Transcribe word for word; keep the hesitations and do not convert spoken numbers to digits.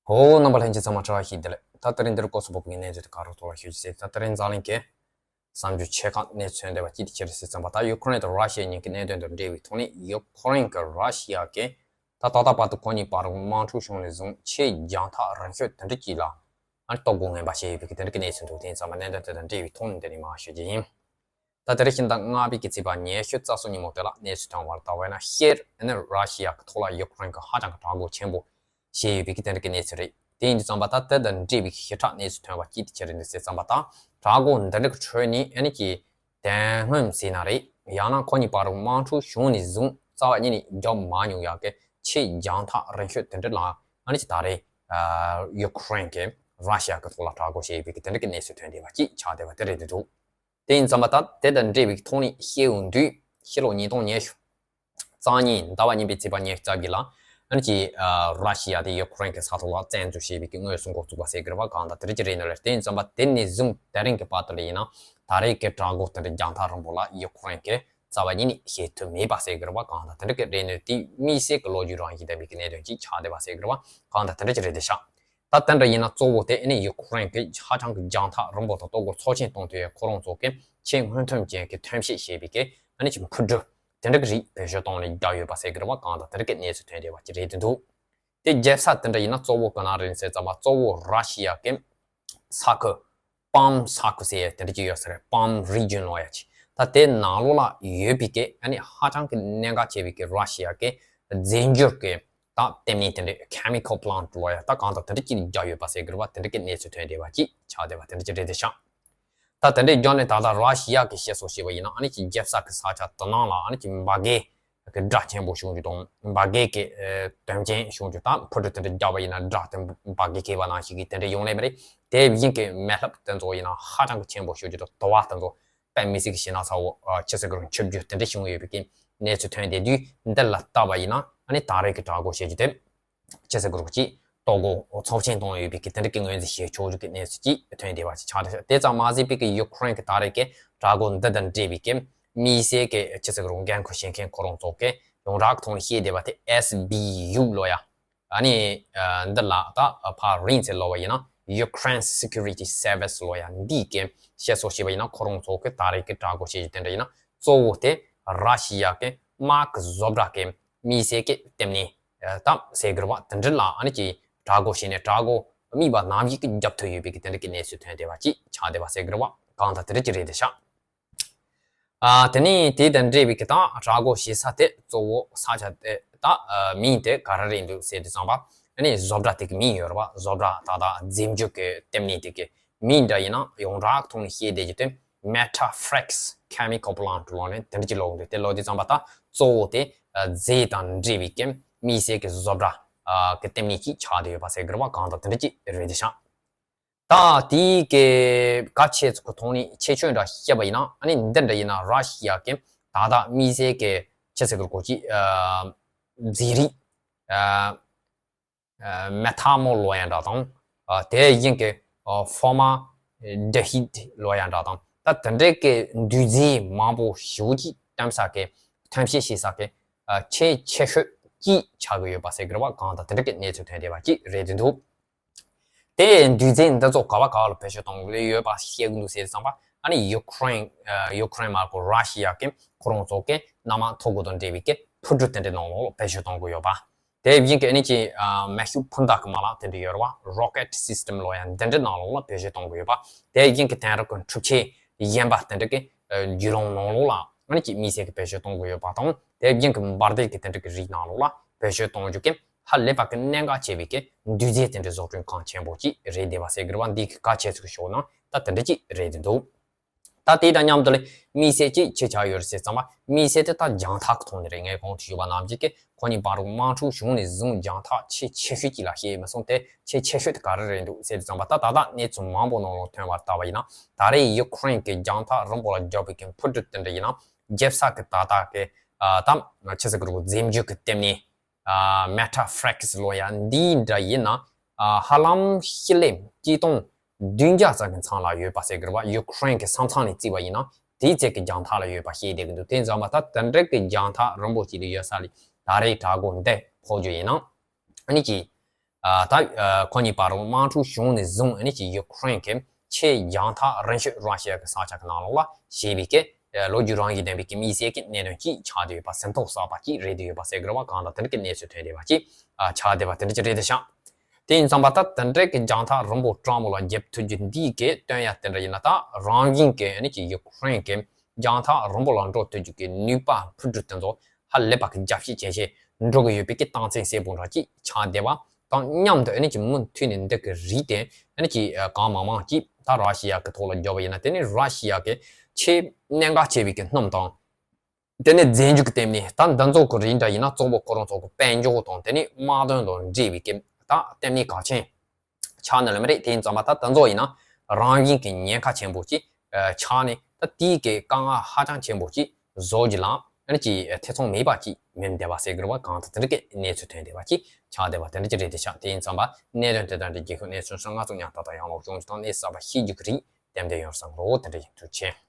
ཨོ། རྣམ་པ་ལྷན་རྒྱས་ཚང་མ་བཀྲ་ཤིས་བདེ་ལེགས། ད་དེ་རིང་འདིར་སྐོར་སོགས་པོ་གི་གནས་ཚུལ་དེ་ག་རོ་ཐོག་ལ་ཤོད་ཅི་ཟེར། ད་དེ་རིང་འཛམ་གླིང་གི་བསམ་རྒྱུ་ཆེ་ཁག་གནས་ཚུལ་འདྲ་བ་ཅིག་དེ་ཁྱེད་རེ་སྲིད་ཙམ་པ། ད་ཡུ་ཁུ་རེན་དང་ར་ཤི་ཡ་གཉིས་ཀྱི་གནད་དོན་དང་འབྲེལ་བའི་ཐོག་ནས་ཡུ་ཁུ་རེན་གྱི་ར་ཤི་ཡ་གི་ད་ད་ལྟ་བར་དུ་ཁོ་གཉིས་བར་དུ་དམག་འཁྲུག་བྱུང་ནས་བཟུང་ཆེས་རྒྱང་ཐག་རིང་ཤོས་དེ་འདྲ་ཅིག་ལ་ཨ་ནི་ལྟོ་གོས་ངན་པ་བྱས་ཡོད་པའི་གི་དེ་འདྲ་གི་གནས་ཚུལ་འདུག་དེ་ཡིན་ཙང་མ་གནད་དོན་དེ་དང་འབྲེལ་བའི་ཐོག་ནས་འདི་ནས་མར་ཞུ་རྒྱུ་ཡིན། ད་དེ་རིང་ཕྱི་ཟླ་ལྔ་པའི་གི་ཚེས་པ་ཉི་ཤུ་རྩ་གསུམ་ཉིན་མོ་དེ་ལ་གནས་ཚུལ་ཐོན་པར་ལྟ་བས་ན་ཤེར་ཨ་ནི་ར་ཤི་ཡ་གི་ཐོག་ལ་ཡུ་ཁུ་རེན་གྱི་ཧ་ཅང་གི་དྲག་རྒོལ་ཆེན་པོ་བྱས་ཡོད་པའི་གི་དེ་འདྲ་གི་གནས་ཚུལ་རེད། དེ་ཡིན་དུས་ཙམ་པ་ད་དེ་དང་འབྲེལ་བའི་ཞི་དྲག་གནས་ཚུལ་ཐོན་པ་ཅིག་དེ་ཁྱེད་རེ་འདི་ཟེར་ཙམ་པ་ད་དྲག་རྒོལ་འདི་འདྲ་གི་ཁྲོད་ནས་ཨ་ནི་ཀྱི་དོན་སྔོན་ཟེར་ན་རེད། ཡང་ན་ཁོ་གཉིས་བར་དུ་དམག་འཁྲུག་བྱུང་ནས་བཟུང་རྩ་བ་ཉིད་ནས་རྒྱབ་མ་མྱོང་ཡག་གི་ཆེས་རྒྱང་ཐག་རིང་ཤོས་དེ་འདྲ་ལ་ཨ་ནི་ཀྱི་ད་རེས་ཡུ་ཁུ་རེན་གྱི་ར་ཤི་ཡ་གི་ཐོག་ལ་དྲག་རྒོལ་བྱས་ཡོད་པའི་གི་དེ་འདྲ་གི་གནས་ཚུལ་ཐོན་བསྡད་པ་ཅིག་ཆགས་བསྡད་པ་དེ་རེད་འདུག་དེ་ཡིན་ཙམ་པ་ད་དེ་དང་འབྲེལ་བའི་ཐོག་ནས་བཤད་ཡོང་དུས་ཕྱི་ལོ་ཉིས་སྟོང་ཉི་ཤུ་རྩ་གཉིས་ཟླ་བ་གཉིས་པའི་ཚེས་པ་ཉི་ཤུ་རྩ་བརྒྱད་ལ་ཨ་ནི་ཀྱི་ར་ཤི་ཡ་དེ་ཡུ་ཁུ་རེན་གྱི་ས་ཐོག་ལ་བཙན་འཛུལ་བྱས་པའི་གི་དངོས་སུ་འགོ་བཙུགས་པ་ཟེར་གི་རེད་བ། གང་ལྟར་དེ་རིང་གི་རེ་ནོ་ལས་དེ་ཡིན་ཙམ་པ་དེ་ནས་བཟུང་དེ་རིང་གི་བར་དུ་ལ་ཡིན་ན་ད་རེས་ཀྱི་དྲག་རྒོལ་དེ་འདྲ་རྒྱང་ཐག་རིང་པོ་ལ་ཡུ་ཁུ་རེན་གྱི་རྩ་བ་ཉིད་ནས་བྱེད་ཐུབ་མེད་པ་ཟེར་གི་རེད་བ། གང་ལྟར་དེ་འདྲ་གི་རེ་ནོ་དེ་དམིགས་བསལ་གྱི་ལོ་རྒྱུས་རང་བཞིན་ལྡན་པའི་གི་གནད་དོན་ཅིག་ཆགས་བསྡད་པ་ཟེར་གི་རེད་བ། གང་ལྟར་དེ་འདྲ་ཅིག་རེད་དེ་ཤག་ད་དེ་འདྲ་ཡིན་ན་གཙོ་བོ་དེ་ཨ་ནི་ཡུ་ཁུ་རེན་གྱི་ཧ་ཅང་གི་རྒྱང་ཐག་རིང་པོ་དང་ལྟོ་གོས་ཚབས་ཆེན་གཏོང་དུས་ཁོ་རང་ཚོ་གི་ཆེས་སྔོན་ཐོན་ཅན་གྱི་ཐོན་སྐྱེད་བྱས་པའི་གི་ཨ་ནི་ཅིག་འཕུར་གྲུ་དེ་འདྲ་གི་རིགས་བེད་སྤྱོད་གཏོང་ནས་བརྒྱབ་ཡོད་པ་ཟེར་གི་རེད་བ། གང་ལྟར་དེ་འདྲ་གི་གནས་ཚུལ་ཐོན་བསྡད་པ་ཅིག་རེད་དེ་འདུག་དེ་རྒྱལ་ས་དེ་འདྲ་ཡིན་ན་གཙོ་བོ་ག་ན་རེད་ཟེར་ཙམ་པ་གཙོ་བོ་ར་ཤི་ཡ་གི་ས་ཁུལ་པམ་ས་ཁུལ་ཟེར་ཡ་དེ་འདྲ་ཅིག་ཡོད་ས་རེད། པམ་རི་ཇན་ལོ་ཡ་ཅིག་ད་དེ་ནང་ལོགས་ལ་ཡོད་པའི་གི་ཨ་ནི་ཧ་ཅང་གི་གནད་འགག་ཆེ་བའི་གི་ར་ཤི་ཡ་གི་རྫས་འགྱུར་གི་ད་ལྟེ་གནས་དེ་འདྲའི་chemical plant ལོ་ཡ་ད་གང་ལྟར་དེ་འདྲ་ཅིག་བརྒྱབ་ཡོད་པ་ཟེར་གི་རེད་བ། དེ་འདྲ་གི་གནས་ཚུལ་ཐོན་བསྡད་པ་ཅིག་ཆགས་བསྡད་པ་དེ་འདྲ་ཅིག་རེད་དེ་ཤག་ད་དེ་འདྲའི་རྒྱབ་ནས་ད་ལྟ་ར་ཤི་ཡ་གི་བཤད་སྲོལ་བྱས་པ་ཡིན་ན་ཨ་ནི་ཅིག་རྒྱལ་ས་གི་ས་ཆ་དེ་ནང་ལ་ཨ་ནི་ཅིག་འབར་གས་གི་སྒྲ་ཆེན་པོ་བྱུང་རྒྱུ་དང་འབར་གས་གི་དོན་རྐྱེན་བྱུང་རྒྱུ་ད་འཕུར་གྲུ་དེ་འདྲ་བརྒྱབ་པ་ཡིན་ན་སྒྲ་དེ་འབར་གས་གས་པ་ནང་བཞིན་གི་དེ་འདྲ་ཡོང་ལེ་མ་རེད། དེ་བཞིན་གི་མེ་ལྷབ་དེ་ཚོ་ཡིན་ན་ཧ་ཅང་གི་ཆེན་པོ་བྱུང་རྒྱུ་དང་དུ་བ་དེ་ཚོ་དཔེ་མི་སྲིད་ཀྱི་ཞེད་སྣང་ཚ་བོ་ཨ་ཅི་ཟེར་གི་རུང་འཁྲབ་རྒྱུ་དེ་འདྲ་བྱུང་ཡོད་པའི་གི་གནས་ཚུལ་ཐོན་བསྡད་དུས་འདི་ལ་བལྟས་པ་ཡིན་ན་ཨ་ནི་ད་རེས་ཀྱི་དྲག་རྒོལ་བྱེད་རྒྱུ་དེ་ཅི་ཟེར་གི་རུང་ཅིག་ལྟོ་གོས་ཚབས་ཆེན་གཏོང་ཡོད་པའི་གི་དེ་འདྲ་གི་ངོས་འཛིན་བྱེད་ཆོག་རྒྱུ་གི་གནས་ཚུལ་ཅིག་ཐོན་བསྡད་པ་ཅིག་ཆགས་བསྡད་ཤག་དེ་ཙམ་མ་ཟད་པའི་གི་ཡུ་ཁུ་རེན་གི་ད་རེས་གི་དྲག་རྒོལ་འདི་དང་འབྲེལ་བའི་གི་དམིགས་བསལ་གི་ཅི་ཟེར་གི་རུང་འགན་ཁུར་བཞེས་མཁན་ཁོ་རང་ཚོ་གི་ཡོངས་གྲགས་ཐོག་ནས་བཤད་བསྡད་པ་དེ་ཨེས་བི་ཡུ་ལོ་ཡ། ཨ་ནི་ཨ་འདི་ལ་ད་ཕར་རིང་ཚད་ལོ་བ་ཡིན་ན་Ukraine Security Service ལོ་ཡ་འདི་གི་བཤད་སྲོལ་བྱས་པ་ཡིན་ན་ཁོ་རང་ཚོ་གི་ད་རེས་ཀྱི་དྲག་རྒོལ་བྱེད་རྒྱུ་དེ་འདྲ་ཡིན་ན་གཙོ་བོ་དེ་ར་ཤི་ཡ་གི་དམག་གི་བཟོ་གྲྭ་གི་དམིགས་བསལ་གི་ལྟེ་གནས་དམ་ཟེར་གི་རེད་བ། དེ་འདྲ་ལ་ཨ་ནི་ཀྱི་དྲག་རྒོལ་བྱས་ནས་དྲག་རྒོལ་དམིགས་པ་ནམ་ཞིག་གི་རྒྱབ་ཐུབ་ཡོད་པའི་གི་དེ་འདྲ་གི་གནས་ཚུལ་ཐོན་བསྡད་པ་ཅིག་ཆགས་བསྡད་པ་ཟེར་གི་རེད་བ། གང་ལྟར་དེ་འདྲ་ཅིག་རེད་དེ་ཤག་ཨ་དེ་ནས་དེ་དང་འབྲེལ་བའི་གི་ད་དྲག་རྒོལ་བྱེད་ས་དེ་གཙོ་བོ་ས་ཆ་དེ་ད་ཨ་མིང་དེ་ག་རེ་རེད་འདུག་ཟེར་དུས་ཙམ་པ་ཨ་ནི་བཟོ་གྲྭ་དེ་གི་མིང་ཡོད་རེད་བ། བཟོ་གྲྭ་ད་ད་རྫས་འགྱུར་གི་ལྟེ་གནས་དེ་གི་མིང་འདྲ་ཡིན་ན་ཡོངས་གྲགས་ཐོག་ནས་བཤད་བསྡད་རྒྱུ་དེ་Meta Frax Chemical Plant ལོ་ནས་དེ་འདྲ་ཅིག་ལོག་འདུག་དེ་ལོག་དུས་ཙམ་པ་ད་གཙོ་བོ་དེ་ཨ་རྫས་དང་འབྲེལ་བའི་གི་དམིགས་བསལ་གི་བཟོ་གྲྭ་ཨ་གི་ལྟེ་གནས་ཅིག་ཆགས་བསྡད་ཡོད་པ་ཟེར་གི་རེད་བ། གང་ལྟར་དེ་འདྲ་ཅིག་རེད་དེ་ཤག་ད་དེའི་གི་གལ་ཆེ་ཚུལ་གི་ཐོག་ནས་ཁྱད་ཆོས་འདྲ་བཤད་པ་ཡིན་ན་ཨ་ནི་འདི་འདྲ་ཡིན་ན་ར་ཤི་ཡ་གི་ད་ལྟ་དམིགས་བསལ་གི་ཅི་ཟེར་གི་རེད་གོ་ཅི་ཨ་རྫས་རིགས་ཨ་ཨ་མེ་ཐ་མོལ་ལོ་ཡ་འདྲ་དང་ཨ་དེ་བཞིན་གི་ཨ་ཕོར་མ་ཌི་ཧིད་ལོ་ཡ་འདྲ་དང་ད་དེ་འདྲའི་གི་འདུས་རྫས་མང་པོ་ཞེ་པོ་ཅིག་བཏོན་ས་གི་ཐོན་སྐྱེད་བྱེད་ས་གི་ཨ་ཆེས་ཆེ་ཤོས་ཅིག་ཆགས་ཀྱི་ཡོད་པ་ཟེར་གི་རེད་བ། གང་ལྟར་དེ་འདྲ་གི་གནས་ཚུལ་ཐོན་བསྡད་པ་ཅིག་རེད་དེ་འདུག་དེ་འདུས་རྫས་འདི་ཚོ་ག་བ་ག་བ་ལ་བེད་སྤྱོད་གཏོང་གི་ཡོད་པ་བཤད་གི་འདུག་ཟེར་བསམ་པ་ཨ་ནི་ཡུ་ཁུ་རེན་ཨ་ཡུ་ཁུ་རེན་མ་གོ་ར་ཤི་ཡ་གི་ཁོ་རང་ཚོ་གི་གནམ་དམག་མཐོ་སྒང་དང་འབྲེལ་བའི་གི་འཕུར་གྲུ་དེ་འདྲའི་ནང་ལོགས་ལ་བེད་སྤྱོད་གཏོང་གི་ཡོད་པ། དེ་བཞིན་གི་ཨ་ནི་ཅི་ཨ་མེ་ཤུགས་འཕུར་མདའ་གི་མ་ལག་དེ་འདྲ་ཡོད་རེད་བ། Rocket System ལོ་ཡ་འདི་འདྲའི་ནང་ལོགས་ལ་བེད་སྤྱོད་གཏོང་གི་ཡོད་པ། དེ་བཞིན་གི་དེང་རབས་ཀྱི་འཕྲུལ་ཆས་གཞན་པ་དེ་འདྲ་གི་ཨ་བརྒྱུད་ལམ་ནང་ལོགས་ལ་ཨ་ནི་ཅི་དམིགས་བསལ་གི་བེད་སྤྱོད་གཏོང་གི་ཡོད་པ་དང་དེ་བཞིན་གི་འབར་མདེལ་གི་དེ་འདྲ་གི་རིགས་ནང་ལོགས་ལ་བེད་སྤྱོད་གཏོང་རྒྱུ་གི་ཧ་ལས་པ་གི་གནད་འགག་ཆེ་བའི་གི་འདུས་རྫས་དེ་འདྲའི་བཟོ་སྐྲུན་ཁང་ཆེན་པོ་ཅིག་རེད་བསྡད་པ་ཟེར་གི་རེད་བ། འདི་གི་གལ་ཆེ་ཚུལ་ཤོད་ན་ད་དེ་འདྲ་ཅིག་རེད་བསྡད་འདུག་ད་དེ་དང་མཉམ་དུ་ལས་དམིགས་བསལ་ཅིག་ཅི་ཆགས་ཡོད་རེད་ཟེར་ཙམ་པ་དམིགས་བསལ་དེ་ད་རྒྱང་ཐག་གི་ཐོག་ནས་རེད། ངས་གོང་དུ་ཞུས་པ་ནང་བཞིན་གི་ཁོ་གཉིས་བར་དུ་དམག་འཁྲུག་བྱུང་ནས་བཟུང་རྒྱང་ཐག་ཆེས་ཆེ་ཤོས་ཅིག་ལ་བཤད་མི་སོང་། དེ་ཆེས་ཆེ་ཤོས་དེ་ག་རེ་རེད་འདུག་ཟེར་ཙམ་པ་ད་ད་ལྟ་གནས་ཚུལ་མང་པོ་ནང་ལ་ཐོན་པར་ལྟ་བ་ཡིན་ན་ད་རེས་ཡུ་ཁུ་རེན་གི་རྒྱང་ཐག་རིང་པོ་ལ་རྒྱག་པའི་གི་འཕུར་གྲུ་དེ་འདྲ་ཡིན་ན་རྒྱལ་ས་གི་ད་ལྟ་གི་ཨ་ད་ཆི་ཟེར་གི་རེད་གོ་རྫས་འགྱུར་གི་ལྟེ་གནས། ཨ་Meta Frax ལོ་ཡ་འདིའི་འདྲ་ཡིན་ན་ཨ་ཧ་ལམ་སྤྱི་ལེ་སྤྱི་སྟོང་བདུན་བརྒྱ་ཙམ་གི་མཚམས་ལ་ཡོད་པ་ཟེར་གི་རེད་བ། ཡུ་ཁུ་རེན་གི་ས་མཚམས་ནས་བརྩིས་པ་ཡིན་ན་དེའི་ཚད་ཀྱི་རྒྱང་ཐག་ལ་ཡོད་པ་ཤེས་བསྡད་གི་འདུག་དེ་ཙམ་པ་ད་དེ་འདྲ་གི་རྒྱང་ཐག་རིང་པོ་ཅིག་ལ་ཡོད་ས་ལ་ད་རེས་དྲག་རྒོལ་འདི་ཕོག་རྒྱུ་ཡིན་ན་ཨ་ནི་ཀྱི་ ད་ཁོ་གཉིས་བར་དམག་འཁྲུག་བྱུང་ནས་བཟུང་ཨ་ནི་ཅིག་ཡུ་ཁུ་རེན་གྱི་ཆེས་རྒྱང་ཐག་རིང་ཤོས་ར་ཤི་ཡ་གི་ས་ཆ་གི་ནང་ལོགས་ལ་བྱས་པའི་གི་ལོ་རྒྱུས་རང་བཞིན་ལྡན་པའི་གི་དམིགས་བསལ་གྱི་གནད་དོན་ཅིག་ཆགས་བསྡད་ཡོད་པ། ཟིན་ཐོ་གསར་པ་ཅིག་རེད་བསྡད་ཡོད་པ་ཟེར་དགོས་རེད་བ། གང་ལྟར་དེ་འདྲ་གི་གནས་ཚུལ་ཐོན་བསྡད་པ་ཅིག་ཆགས་བསྡད་པ་དེ་འདྲ་ཅིག་རེད་དེ་ཤག་དེ་ཡིན་ཙང་པ་ད་དེ་འདྲ་གི་རྒྱང་ཐག་རིང་པོ་སྤྲང་པོ་ལ་རྒྱབ་ཐུབ་རྒྱུ་འདིའི་གི་སྟོན་ཡ་དེ་འདྲ་ཡིན་ན་ད་རང་བཞིན་གི་ཨ་ནི་ཅིག་ཡུ་ཁུ་རེན་གི་རྒྱང་ཐག་རིང་པོ་ལ་འགྲོ་ཐུབ་རྒྱུ་གི་ནུས་པ་འཕུར་གྲུ་དེ་ཚོ་ཧ་ལས་པ་གི་རྒྱབ་བཤིག་བྱས་བྱས་འགྲོ་གི་ཡོད་པའི་གི་རྟགས་མཚན་གསལ་པོ་འདྲ་ཅིག་ཆགས་བསྡད་པ་དང་མཉམ་དུ་ཨ་ནི་ཅིག་མུ་མཐུད་ནས་འདི་གི་རིགས་དེ་ཨ་ནི་ཅིག་གང་མང་མང་ཅིག་ད་ར་ཤི་ཡ་གི་ཐོག་ལ་བརྒྱབ་པ་ཡིན་ན། དེ་ནི་ར་ཤི་ཡ་གི་ཆེས་གནད་འགག་ཆེ་བའི་གི་སྣུམ་དང་། དེ་ནས་རྫས་འགྱུར་གྱི་ལྟེ་གནས། ད་འདི་ཚོ་གི་རིགས་འདྲ་ཡིན་ན་གཙོ་བོ་ཁོ་རང་ཚོ་གི་དཔལ་འབྱོར་དང་དེ་ནས་དམག་དོན་དང་འབྲེལ་བའི་གི་ད་ལྟེ་གནས་གལ་ཆེན་ཆགས་ནི་ལ་མི་རེད། དེ་ཡིན་ཙང་མ་ད་དེ་ཚོ་ཡིན་ན་རང་བཞིན་གྱི་ཉེན་ཁ་ཆེན་པོ་ཅིག་ཆགས་ནས་ད་དེའི་གི་དཀའ་ངལ་ཧ་ཅང་ཆེན་པོ་ཅིག་བཟོ་རྒྱུ་ལ་ཨ་ནི་ཅིག་ཐེ་ཚོམ་མེད་པ་ཅིག་མིན་བསྡད་པ་ཟེར་དགོས་རེད་བ། གང་ལྟར་དེ་འདྲ་གི་གནས་ཚུལ་ཐོན་བསྡད་པ་ཅིག་ཆགས་བསྡད་པ་དེ་འདྲ་ཅིག་རེད་དེ་ཤག་དེ་ཡིན་ཙང་མ་གནད་དོན་དེ་དང་འབྲེལ་རྒྱལ་ཁབ་གནས་ཚུལ་སོ་ལྔ་ཙམ་ཉག་ཏག་ཏག་ཡང་ལོག་བྱུང་ཅིག་དང་གནས་གསར་པ་ཤེས་རྒྱུ་གི་རིགས་ཏན་ཏན་ཡོང་བསམ་རོགས། དེ་འདྲ་ཡིན། ཐུགས་རྗེ་ཆེ།